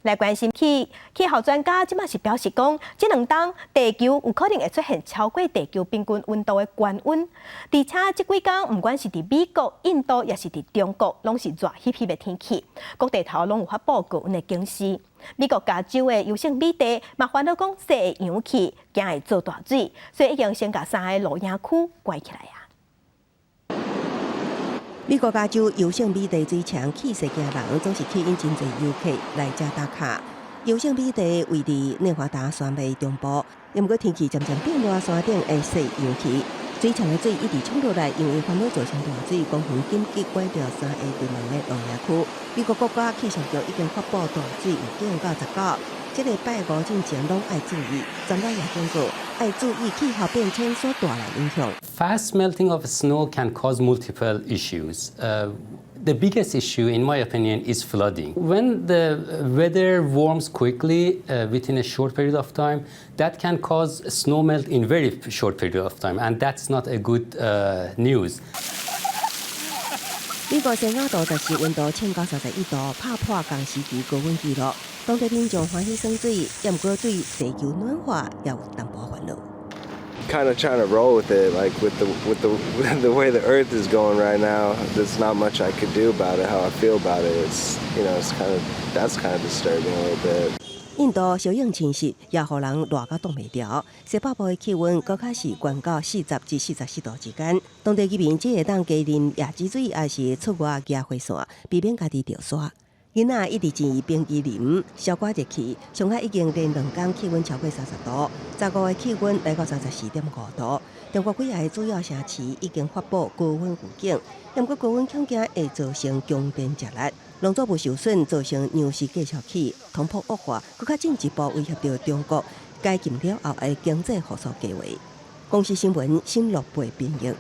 來關心氣候專家，這馬是表示講，這兩冬地球有可能會出現超過地球平均溫度的高溫，而且這幾工毋管是佇美國、印度，抑是佇中國，攏是熱煦煦的天氣，各地頭攏有發布高溫的警示。美國加州的優勝美地嘛煩惱講雪會溶去，驚會做大水，所以已經先共三个露營區關起來啊。美國加州優勝美地水牆氣勢驚人，總是吸引真濟遊客來遮打卡。優勝美地位佇內華達山脈中部，毋過天氣漸漸變熱，山頂的雪溶去，水牆的水一直衝落來，因為煩惱造成大水，公園緊急關掉三个著名的露營區。美國國家氣象局已經發布大水預警到19，這個拜五進前攏愛注意，專家也警告愛注意氣候變遷所帶來影響。 Fast melting of snow can cause multiple issues. The biggest issue, in my opinion, is flooding. When the weather warms quickly within a short period of time, that can cause snow melt in very short period of time, and that's not a good news. 美國西雅圖十四溫度衝到31度，拍破仝時期高溫紀錄。當地民眾歡喜耍水，也毋過對地球暖化也有淡薄煩惱。 Kind of trying to roll with it, like with the way the Earth is going right now. There's not much I could do about it. How I feel about it, it's you know, it's kind of that's kind of disturbing a little bit. 印度相應侵襲，也予人熱到擋袂牢。西北部的氣溫閣較是懸到40至44度之間。當地居民只會當加啉椰子水，抑是出外舉火炭，避免家己著沙。囡仔一直建議冰淇淋，消寡熱氣。上海已經連兩工氣溫超過30度，15的氣溫來到34.5度。中國幾个主要城市已經發布高溫預警，毋過高溫恐驚會造成供電壓力，農作物受損，造成糧食價數起，通膨惡化，閣較進一步威脅著中國解禁了後的經濟復甦計劃。公視新聞新樂貝編譯。